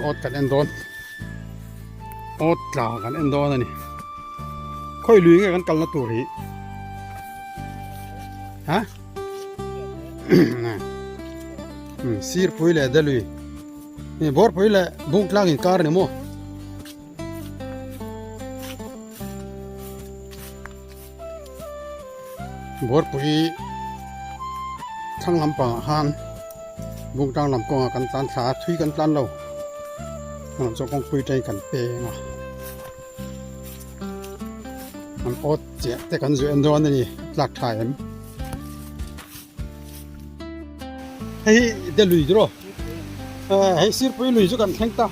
Awt kan en dawn. Awt tla kan en dawn a ni. Khawi lui nge kan kalna tur hi? Ha? Sirpui leh Delui. Ni Bawrpui leh Bungtlang inkar a ni maw? Bawrpui thlang lampangah khan Bungtlang lam kawngah kan tlan thla a, thui kan tlan lo. Hmanah chuan kawngpui atangin kan peng a. An awt chiah te kan zuah en dawn a ni tlak tha em. Hei hi Delui chu rawh. Hei Sirpui lui chu kan thleng ta.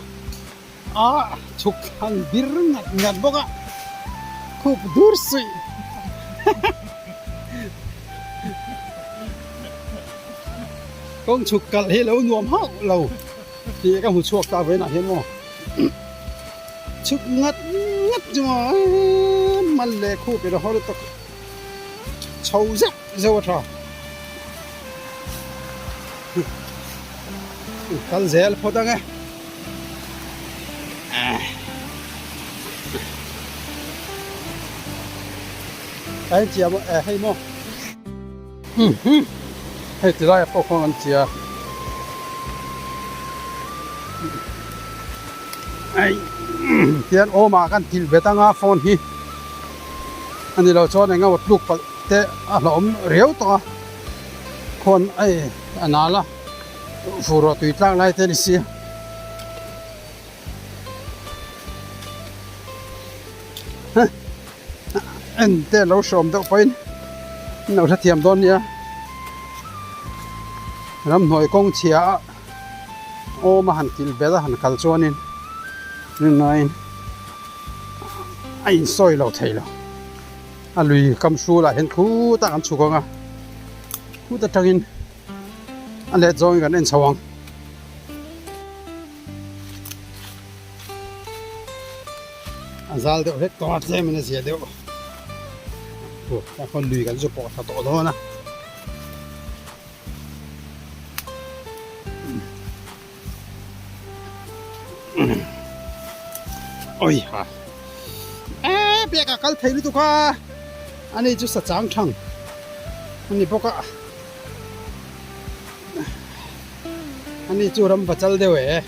A chhuk han bir ngat ngat bawk a, khup dur suih. Kawng chhuk kalh hi lo nuam hauh lo tih ka hmu chhuak ta vawiinah hian maw. Chhuk ngat ngat chu maw mal leh khup ilo haw lutuk chho zeuh zeuh a tha. Kal zel phawt ang e. Ka en chiah maw eh hei maw hei ti laiah pawh khawn an chia ai tian awmah kan tilh bet anga phone hi a ni lo chuan eng emaw tluk palh te a hlauhawm riau tawh a khawn ai a nal a. Fur rawh tui tlak lai te a ni si. En te lo hrawm deuh pawhin an lo hrethiam dawn nia. Ramhnuai kawng chhia a awm a han kilh belh a han kal chuanin rinaiin a insawi lo thei lo. A lui kam hrulah hian khutah kan chhuk ang a, khut atangin. A let zawngin kan en chho ang. A zal deuh hlek tawh a tlem in a zia deuh. Aw tah khawn lui kan zu pawh tha tawh dawn a. Oi ha. E pek a kal thei lutuk a. Ani chu sa chang thang. Ani bawk a. Ani chu ram va chal deuh e.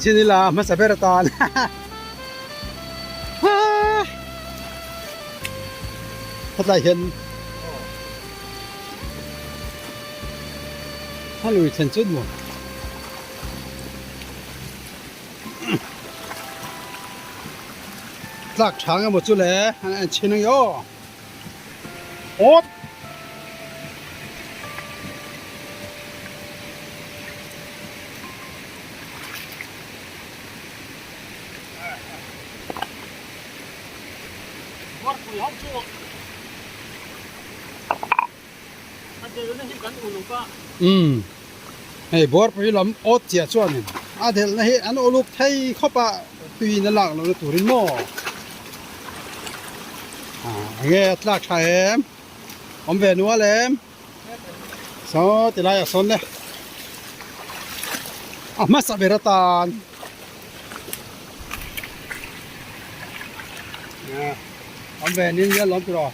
Chin ila hmasa ber atan. Hetlai hian a lui thlen chu nuam. Tlak tha nge maw chu le an en chhin ang i aw. Awt! Umm hei Buarpui lam awt chiah chuanin a delhna hi an uluk thei khawp a tuiin a lak lohna turin maw enge a tlak tha em awm ve nual em saw ti laiah sawn le a hmasa ber atan awm ve nin nia lawm tiraw.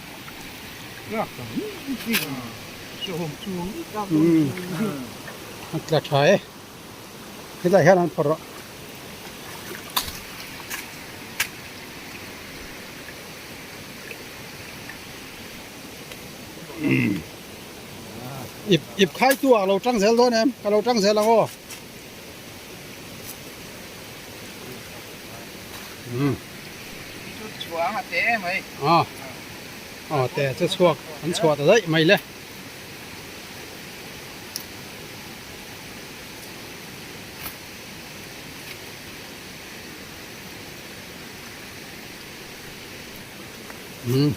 A tla tha e helai hian an phawrh a ip ip khai tu ah lo tang zel dawn em ka lo tang zel ang aw a. Aw te chu chhuak an chhuah ta daih mai le. Um.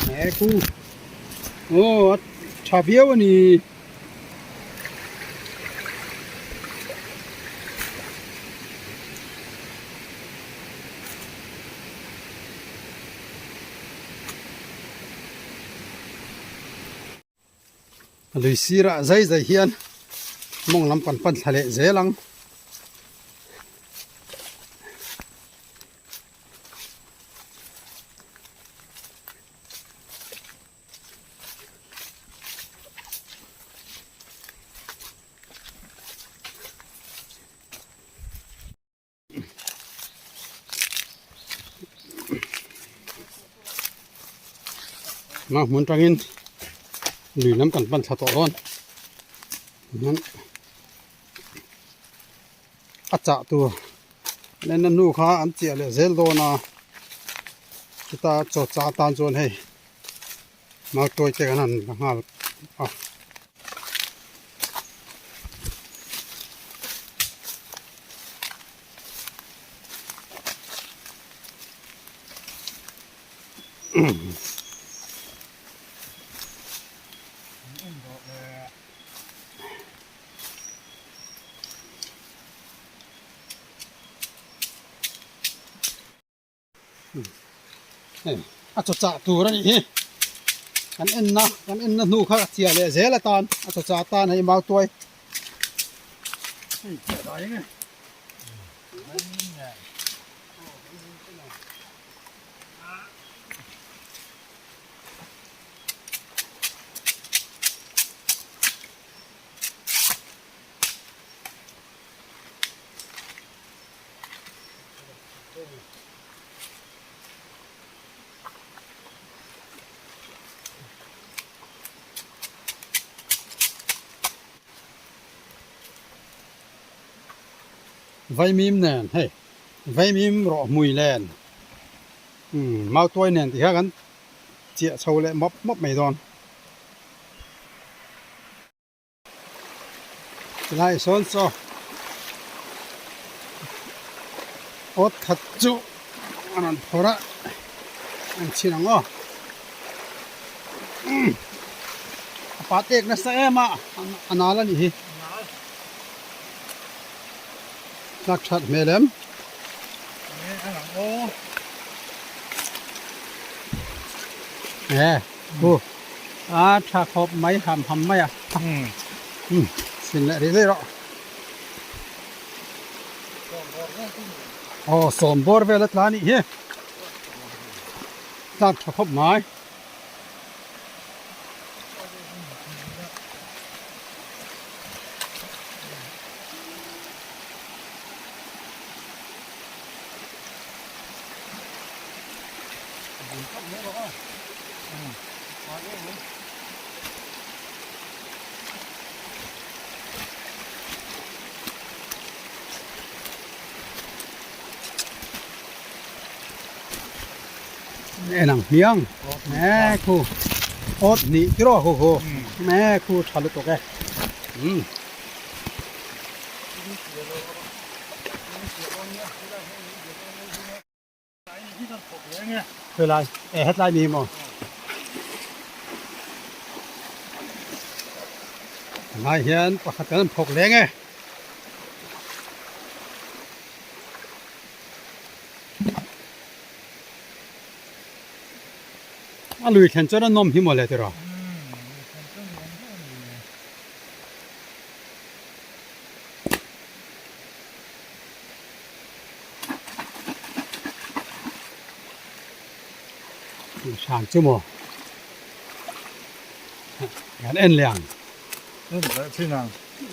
Nè khu. Ồ, tha viau a ni. Lui sirah zai zai hian mawng lam kan pan thla leh zel ang. Hma hmun tangin lui lam kan pan thla tawh dawn hian a chah tur len a hnu kha an chiah leh zel dawn a chuta chaw chah atan chuan hei mau tuai te kan han la nghal a. Hei a chaw chah tur a nih hi kan en na kan en na hnu kha a chiah leh zel atan a chaw chah atan hei mau tuai hei chiah dai eng e. Vaimim nen hei vaimim rawh hmui len umm mautuai nen tih kha kan chiah chho leh mawp mawp mai dawn. Tilai sawn chaw awt khat chu a rawn phawrh a an chhin ang aw umm a pa tek nasa em a a nal a nih hi tlak that hmel em. E u a tha khawp mai ham ham mai a umm sin leh rih rih rawh aw sawm bawr vel a tla a nih hi tlak tha khawp mai. En ang hmiang e khu awt hnih tiraw hu hu e khu tha lutuk e umm. Helai e hetlai ni maw tunah hian pakhat kan phawk leng e. A lui thlen chuan a nawm hi mawle tiraw. Hran chu maw kan en leh ang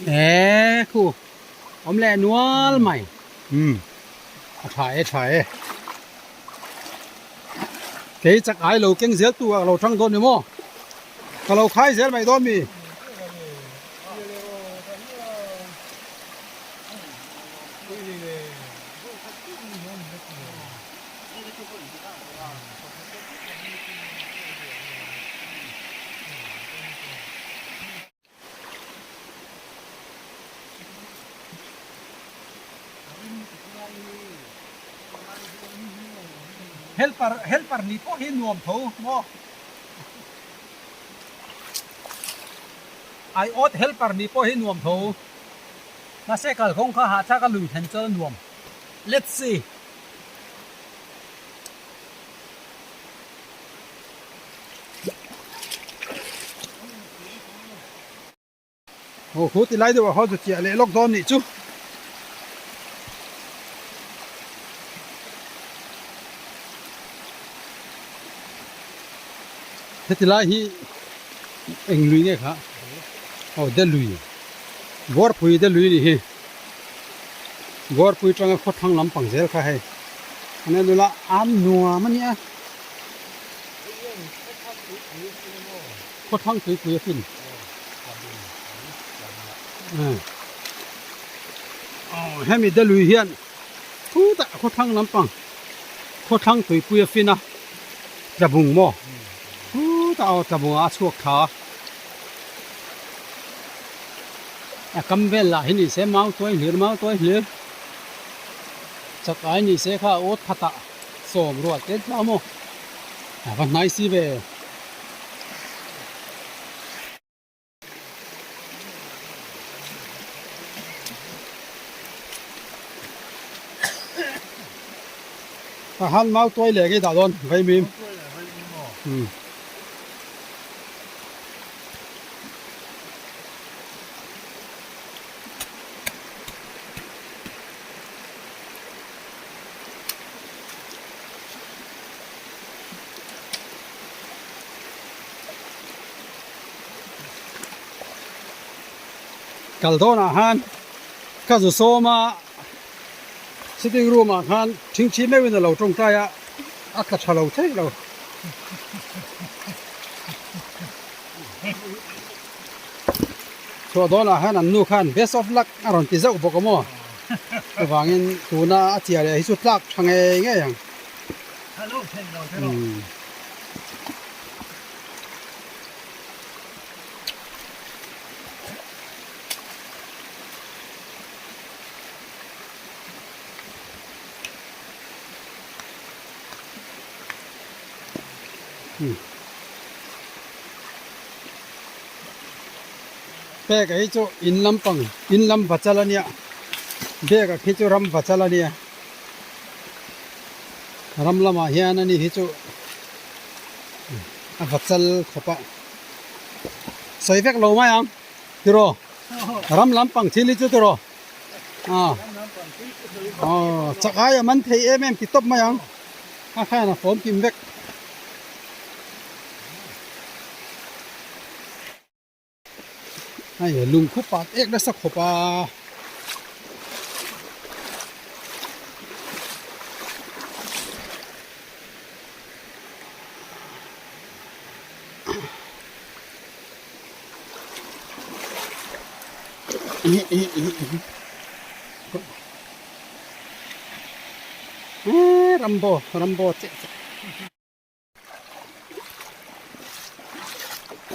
e khu awm leh nual mai umm a tha e tha e kei chak ai lo keng zel tu ah ka lo thang dawn ni maw ka lo khai zel mai dawn mi. Helper helper nih pawh hi nuam tho maw? Aiawt helper nih pawh hi nuam tho. Mahse kalkawng kha hahthlak a lui thlen chuan a nuam. Let's see. Aw khu ti lai deuh ah khawn chu chiah leh lawk dawn nih chu. Heti lai hi eng lui nge kha? Aw Delui. Buarpui Delui nih hi. Buarpui tanga khawthlang lampang zel kha hei. An en ula an nuam a nia. Khawthlang tuipui a fin. Aw hemi Delui hian khutah khawthlang lampang khawthlang tuipui a fin a tlabung maw khutah aw tlabung ah a chhuak tha a. A kam vel lah hi ni se mau tuai hlir mau tuai hlir chak ai ni se kha awt khatah sawm rual tel tla maw a va hnai si ve. A han mau tuai leh ngei dah dawn vaimim. Umm. Kal dawnah khan ka zu sawm a sitting room ah khan thingthi meuhin a lo tawngtai a a tla tha lo thei lo. Chhuah dawnah khan an nu khan best of luck a rawn ti zauh bawk a maw chuvangin tuna a chiah leh hi chu tlak tha ngei ngei ang. Bag a hi chu in lampang in lam vachal a nia bag a khi chu ram vachal a nia ram lamah hian ani hi chu a vachal khawp a sawi vek lo mai ang tiraw ram lampang thil hi chu tiraw a aw chak aia man thei em em ti tawp mai ang a khan a fawm kim vek. Hei lung khup ah ek nasa khawp a. Rambo Rambo che che.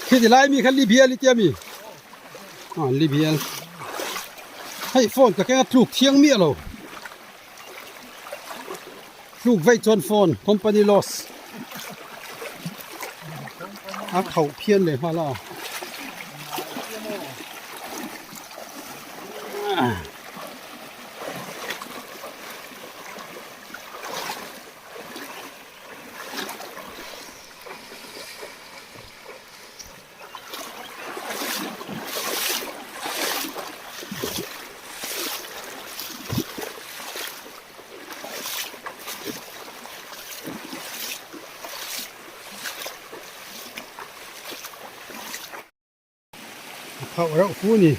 Khi ti lai mi kha Libia li tia mi ah Libia hei phone ka kenga tluk thiang miah lo tluk veih chuan phone company loss a khauh phian leh nghal a. A phauh reuh fu a ni.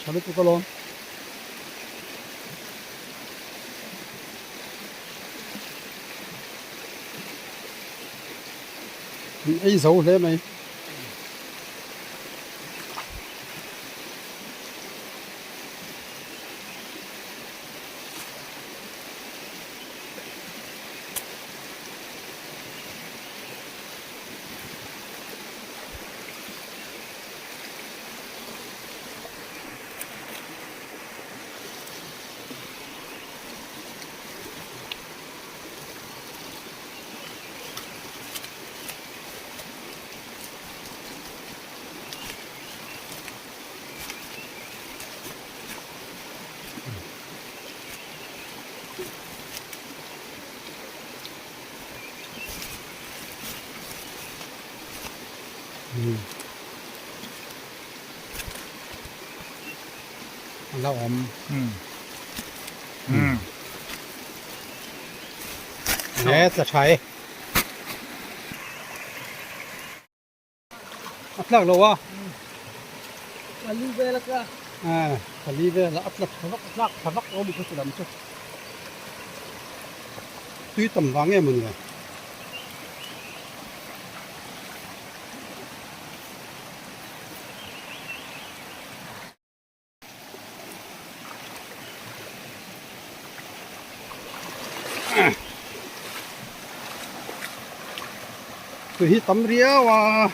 Tha lutuk alawm. An ei zo hle mai. A la awm. He tla tha e. A tlak lo a. Pali vel a tlak. A pali vel a tlak tha vak a tlak tha vak lo ni chu lam chu. Tui tam vang em ani le. Tui hi tam riau a.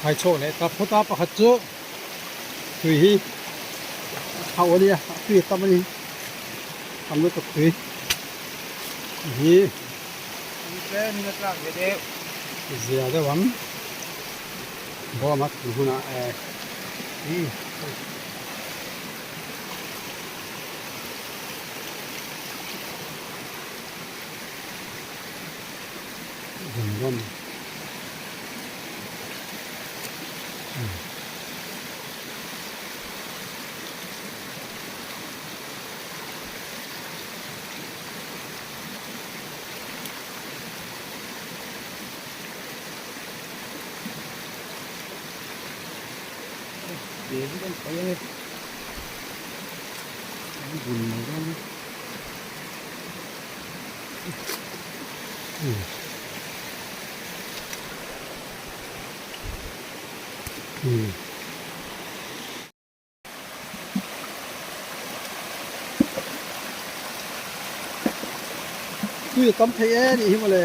Khai chhuak leh ta phawt a pakhat chu tui hi a khauh a nia a tui a tam a ni tam lutuk tui hi zia deuh ang bawm a tih hunah eh Tui a tam thei e nih hi mawle.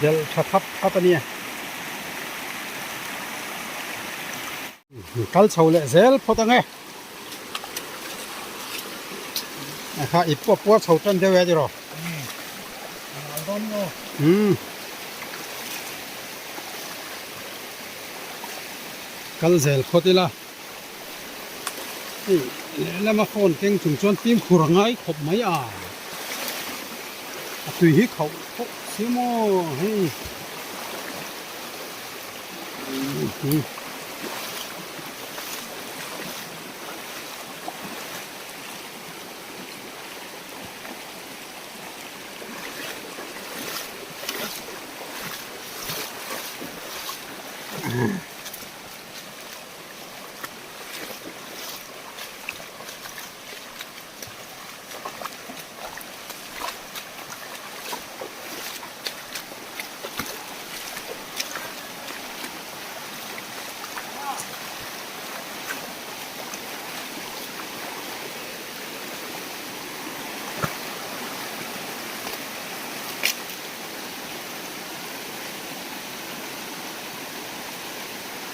Gel tha thap thap a nia. Kal chho leh zel phawt ang e. A kha i puap puar chho tan deuh e tiraw. Umm. Kal zel phawt ila. Hei lehlama phone keng chung chuan fimkhur a ngai khawp mai a. A tui hi khauh khawp si maw hei.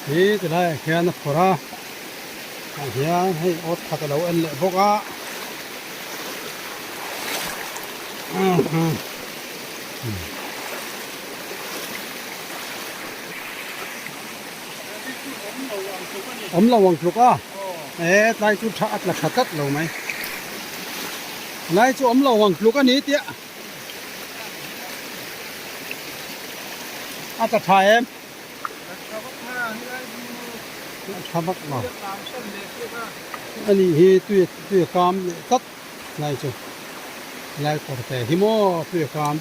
Hi ti laiah khian a phawrh a tah hian hei awt khat a lo en leh bawk a awm lo ang tluk a e tlai chu tha a tla tha tlat lo mai lai chu awm lo ang tluk a ni tia a tla tha em. Tha vak lo a nih hi tui tui a kam leh tlat lai chu lai kawr te hi maw tui a kam.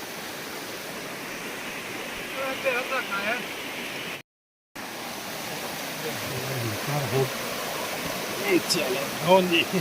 Karah hian ei chiah leh dawn nih hi.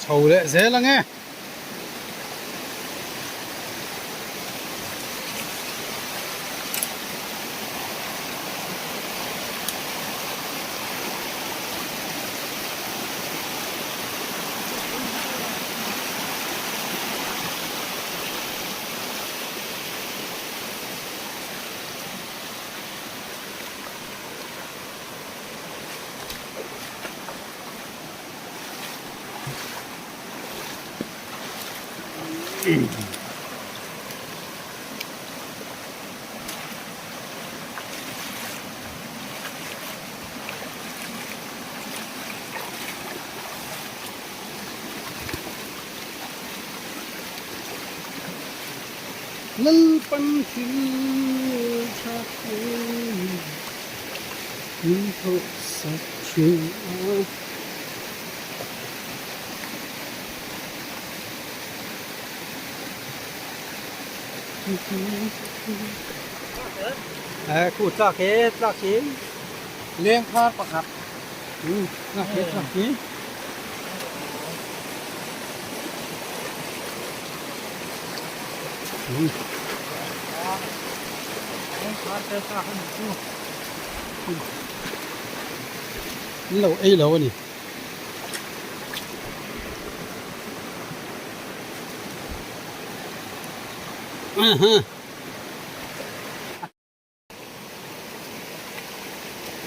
Chho leh zel ang e. Lalpan thil tha min thawh sak thin a. Khu tlak he tlak hi leng phar pakhat tlak he tlak hi. An lo ei lo a ni.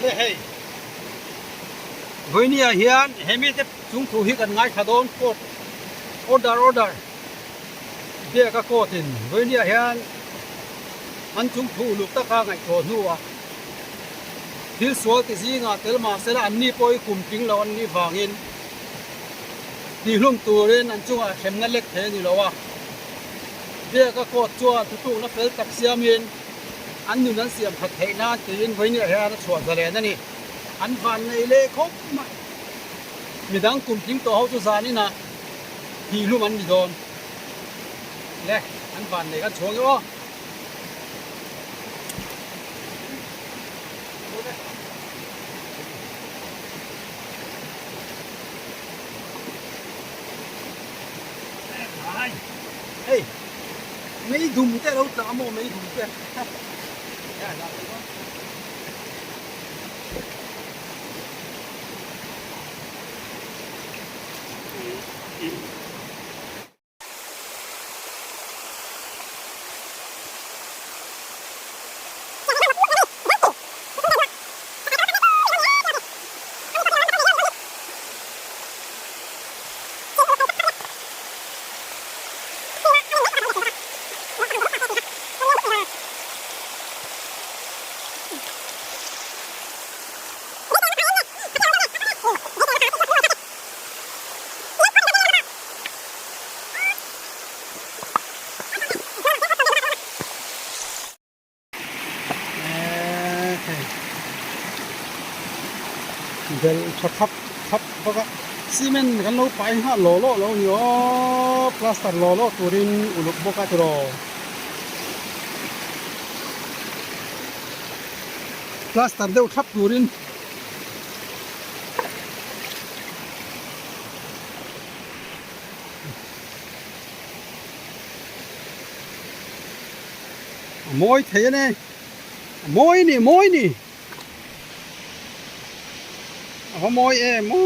Le hei vawinia hian he mite chung thu hi kan ngaithla dawn court order order biaka court in vawinia hian an chung thu uluk taka ngaihtuah hnuah thil sual ti zingah tel mahsela an ni pawh hi kum tling lo an nih vangin tihlum turin an chungah hremna lek thei a ni lo a. Biaka court chuan thutlukna fel tak siamin an nun an siam khat theih nan tiin vawinia hian a chhuah zalen a ni. An van nei leh khawp mai. Midang kum tling tawh ho chu zan inah tihlum an ni dawn. Le, an van nei kan chhuang e aw. Hei mei dum te lo tla maw mei dum te. Bel tha thap thap bawk a cement kan lo pai nghal law law lo a ni aw plaster law law turin uluk bawk a tiraw plaster deuh thlap turin. A mawi thei a ni. A mawi ni, mawi ni. A va mawi em aw.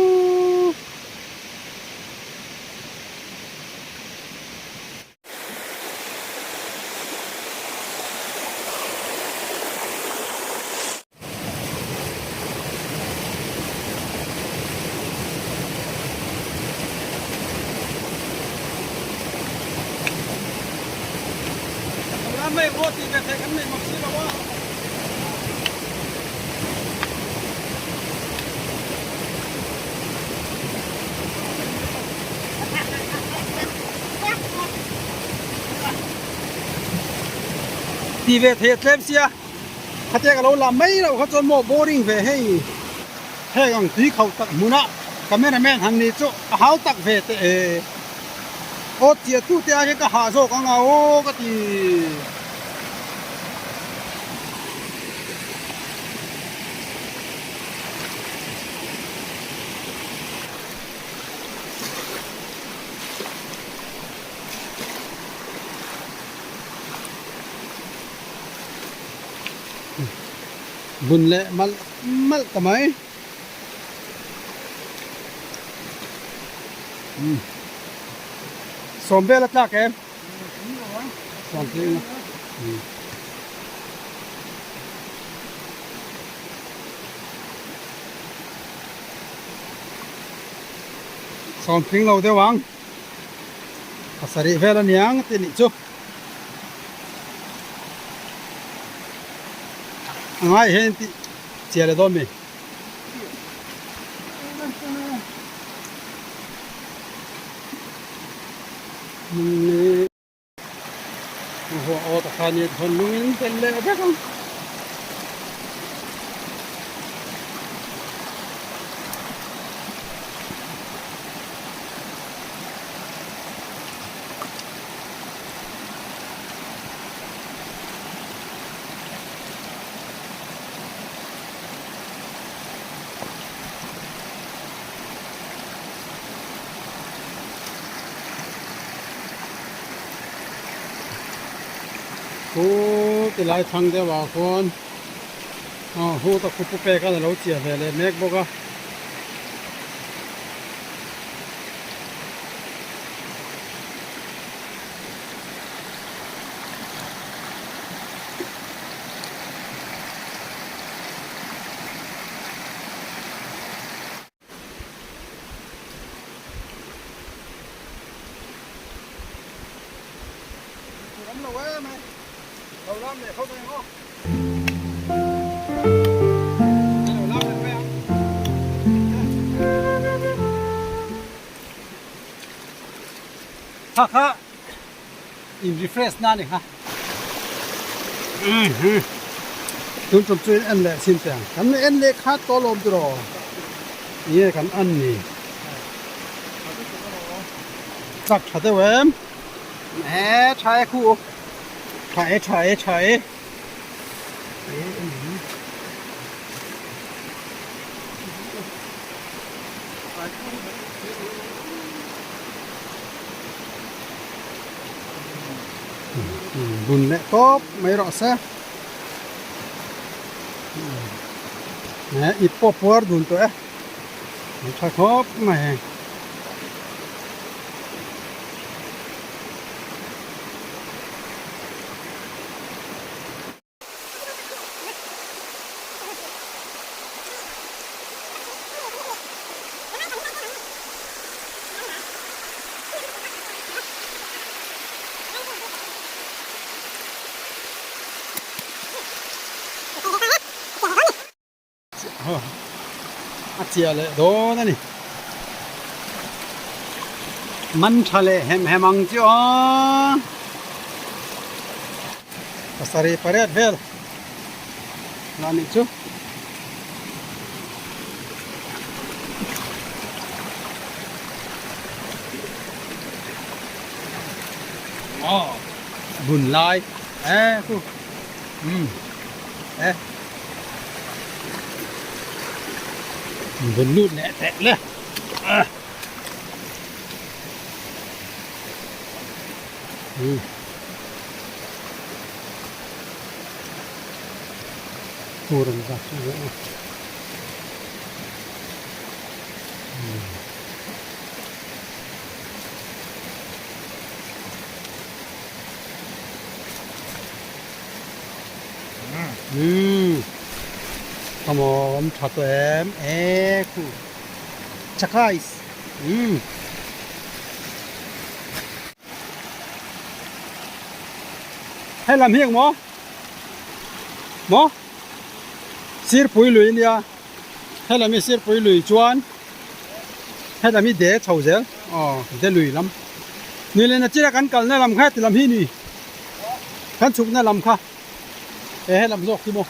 Ti ve thei a tlem sia. Khatia ka lo la mai loh kha chuan maw boring ve hei heng ang tui kho tak hmunah camera man han ni chu a hau tak ve teh e aw chiah tu te ai hian ka hah zawk ang a aw ka ti. Bun leh malh malh ta mai. Sawm vel a tlak em? Sawm tling a. Sawm tling lo deuh ang. Pasarih vel a niang tih nih chu. A ngai hian tih chiah leh dawn mi. Ruah aw ta khan i thawn lungin tel leh vek ang. Hu ti lai thlang deuh ah khuan aw hu ta khupu pek a lo chiah ve leh mek bawk a. Kha kha in refresh na ni kha tun tum chu in en leh chin teh ang kan en leh kha tawh lawm tur aw nge kan an ni chak tha deuh em e tha e khu tha e tha e tha e. Bun leh tawp mai rawh se ip pawh puar dun tawh e a tha khawp mai hei. A chiah leh dawn a ni. Man tha leh hem hem ang chu aw. Pasarih pariat vel la nih chu. Aw bun lai e khu um e bun lut leh teh le. Tur an zat chu zawh a. Umm Khawmawm tha tawh em e khu Chakais umm. Hei lam hi engmaw maw Sirpui lui ania hei lam hi Sirpui lui chuan hei lam hi de chho zel aw de lui lam ni leh nachina kan kalna lam kha heti lam hi ni kan chhukna lam kha he he lam zawk hi maw.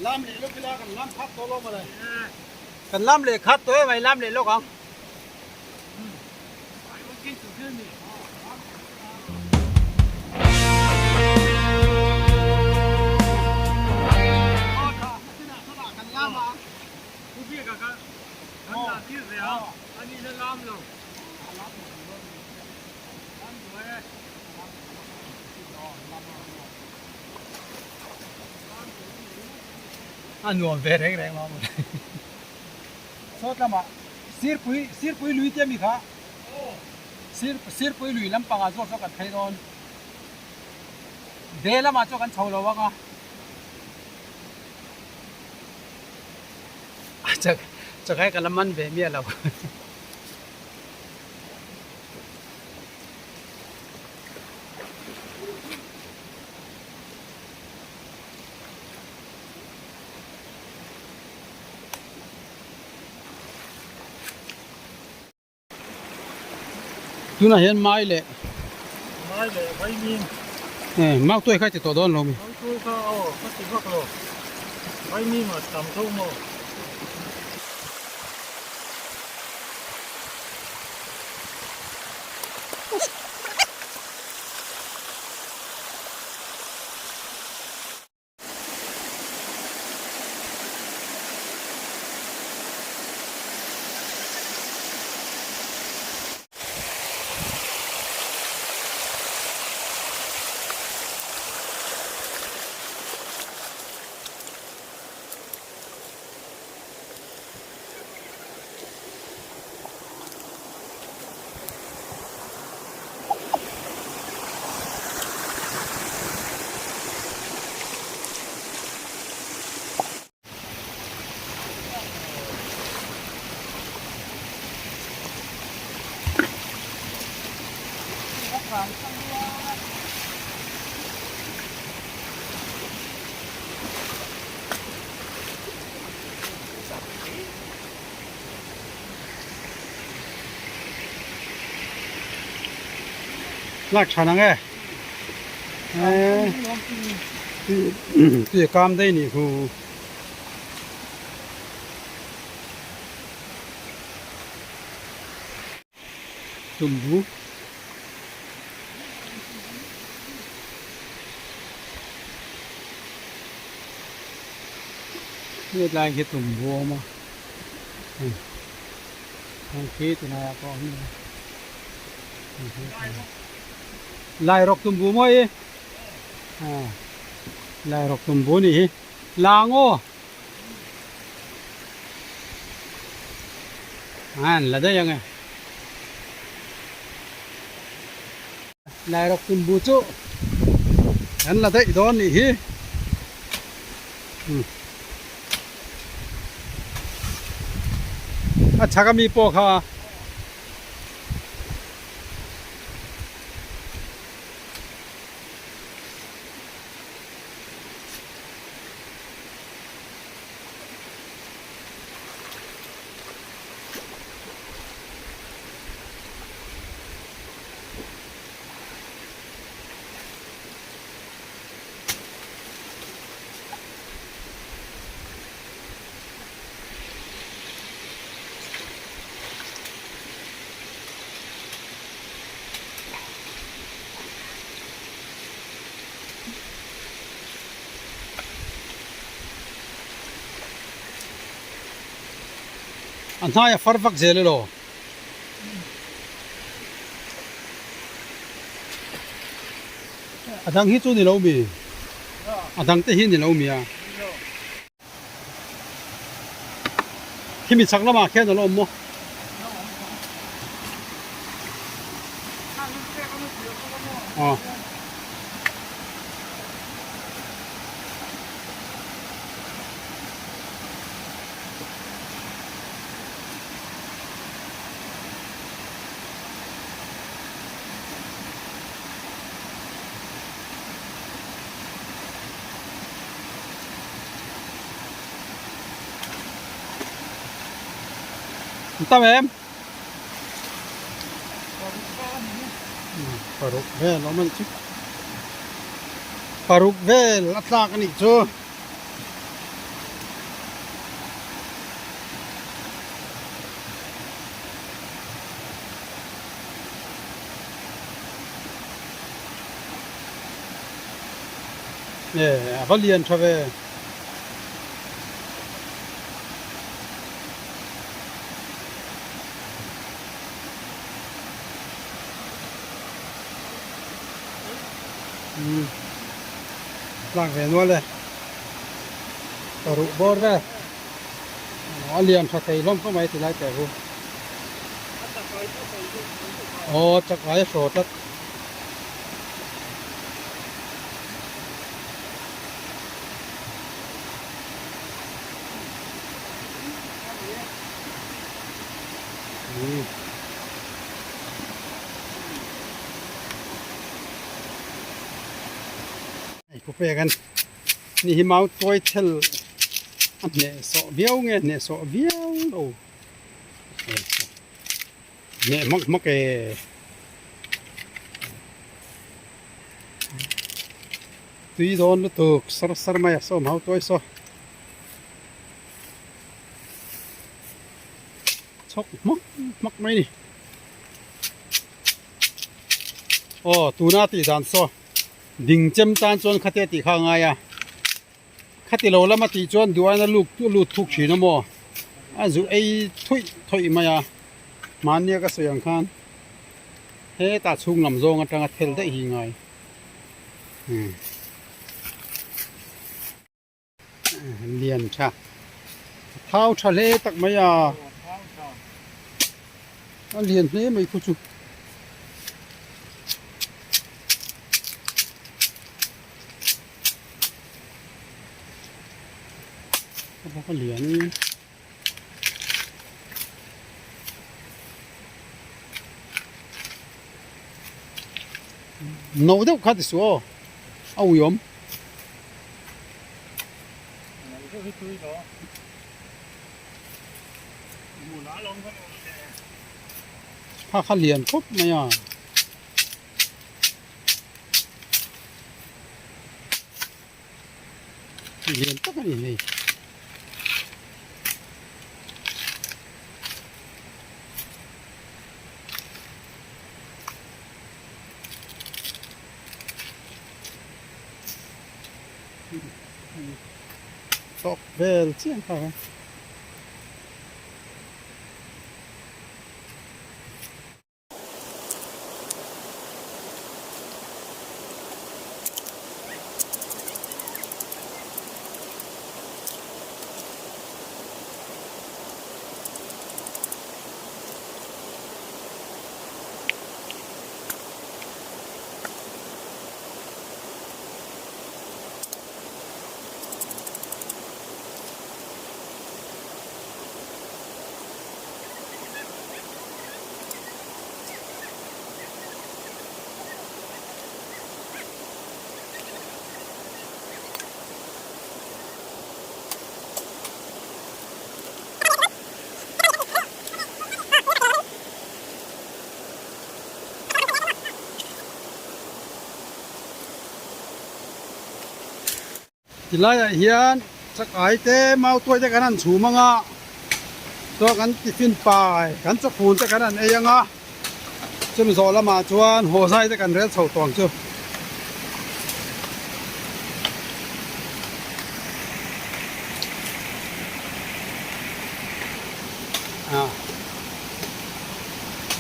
Lam leh lawk ila kan lam khat tawh lawm alai. Kan lam leh khat tawh em ai lam leh lawk ang. A nuam ve reng reng lo maw sawt lamah sirpui sirpui lui te a mi kha sir sirpui lui lampangah zawk chu kan phei dawn ve lamah chuan kan chho lo ang a a chak chakai ka la man ve miah lo. Tunah hian mai leh Mai leh vaimim Eh mautuai kha i ti tawh dawn lo mi? Mautuai kha aw ka ti vak lo vaimim a tam tho maw? Lak tha nang e tui kam daih nih khu tumbu. Hetlai khi tumbu a awm a hei heng khi tilai ah pawh a awm a Lairawk tumbu maw i aw Lairawk tumbu a nih hi lang aw an la daih ang e Lairawk tumbu chu an la daih dawn nih hi a chhak ami pawh kha. A hnai a far vak zel elaw? A dang hi chu ni lo mi? A dang te hi ni lo mi a. Khimi chak lamah khian a la awm maw? Aw. Tam em? Paruk vel awm a nih chu. Paruk vel a tlak a nih chu. E a va lian tha ve. Umm tlak ve nual e ka ruh bawr vel a lian tha thei hlawm khawp mai tilai teh hu. Aw chakai a hraw tlat. Hei ku pek an ni hi mau tuai thel a hneh sawh viau nge hneh sawh viau lo hneh hmak hmak e. Tui dawn lutuk sar sar mai a sawm hau tuai saw chhawk hmak hmak mai ni aw tuna tih dan saw ding chem tan chuan khate tih kha a ngai a khati lo lama tih chuan duaina lut lut thuk thin a maw a zu ei thuih thuih mai a hmannia ka sawi ang khan hetah chhung lam zawng atanga thel daih hi ngai. Lian tha thau tha hle tak mai a a lian hle mai khu chu a bawk a lian No deuh kha ti suh aw a ui awm. Kha kha lian khawp mai a. Lian tak a ni hei. Tawk vel chiang kha. Tilaiah hian chakai te mautuai te kan han chhum ang a chuan kan tiffin pai kan chawfun te kan han ei ang a chumi zawh lamah chuan haw zai te kan rel chho tawh ang chu.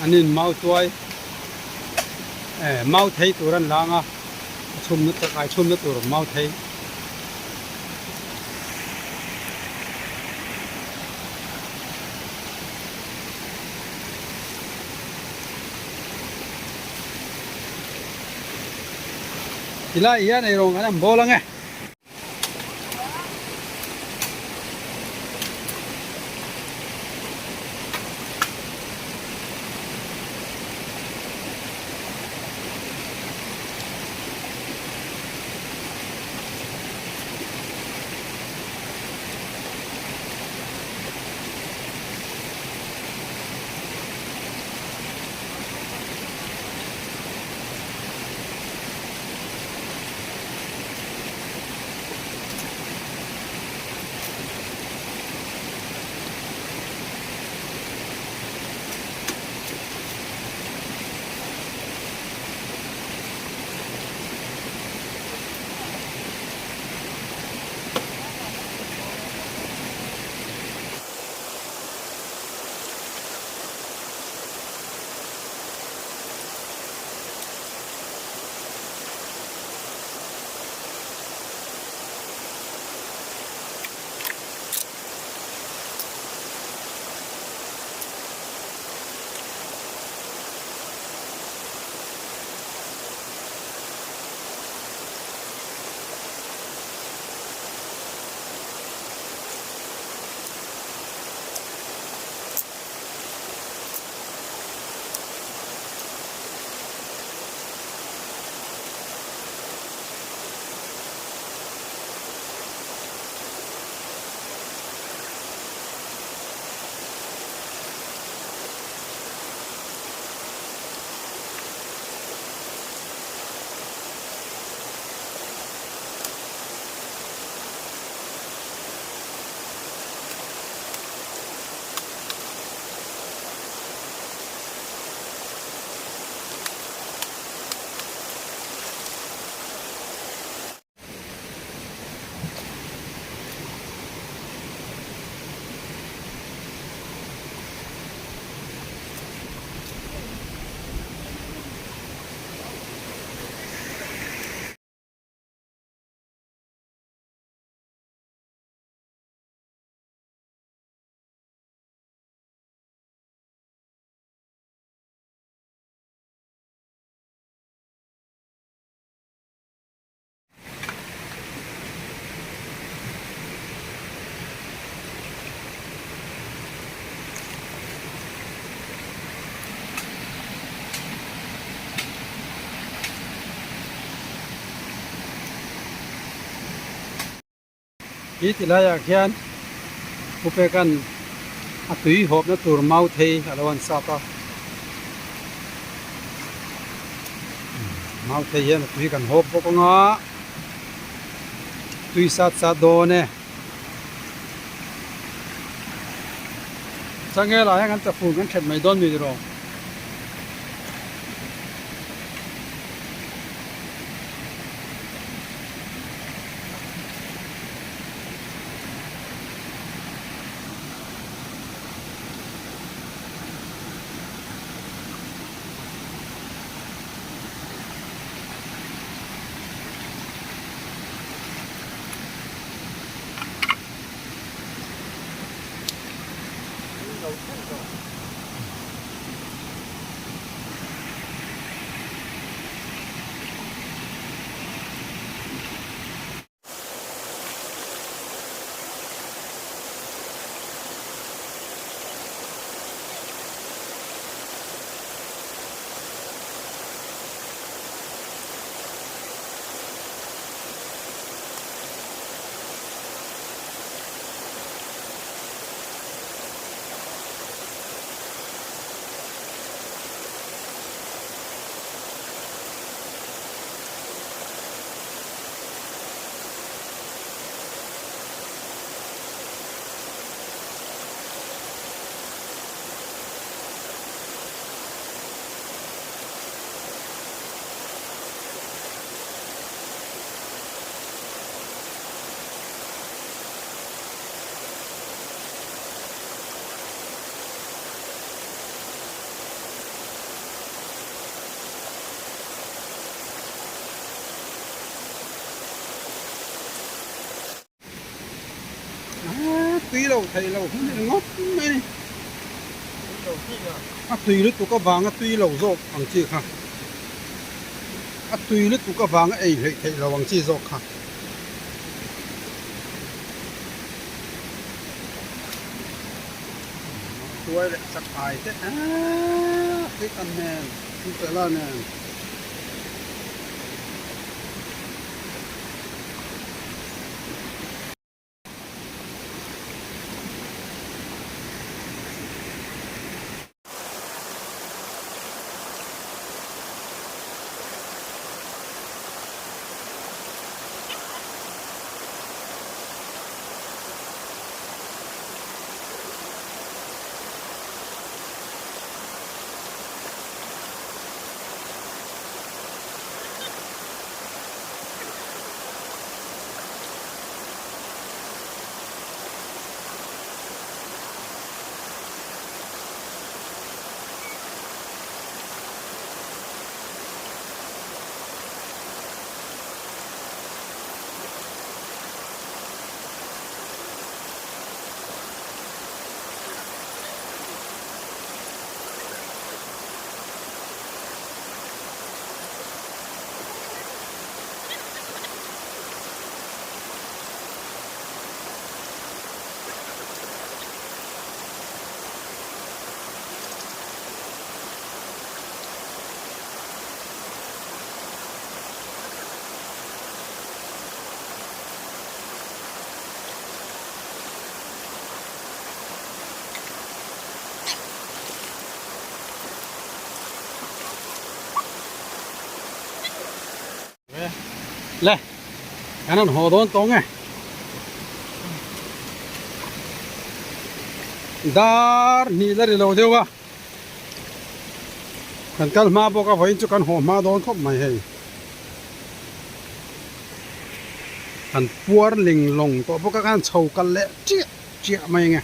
An in mautuai eh mau thei tur an lang a. A chhumna chakai chhumna tur mau thei. Tilai hian eirawng kan han bawl ang e. Hi ti laiah khian Pu Peka'n a tui hawpna tur mau thei a lo an sap a, mau thei hian a tui kan hawp bawk ang a, tui sat sat dawn e. Changel ah hian kan chafun kan ṭhet mai dawn mi tiraw? Tui lo theih lo hun ringawt mai a ni. A tui lutuk avanga tui lo zawk ang chi kha. A tui lutuk avanga ei hleih theih lo ang chi zawk kha. Tuai leh chak ai te aaa tui tam nen nutella nen. Le, kan han haw dawn tawng e. Dar hnih la ri lo deuh a. Kan kal hma bawk a vawiin chu kan haw hma dawn khawp mai hei. Kan puar ling lawng tawh bawk a, kan chho kal leh chiah chiah mai ang e.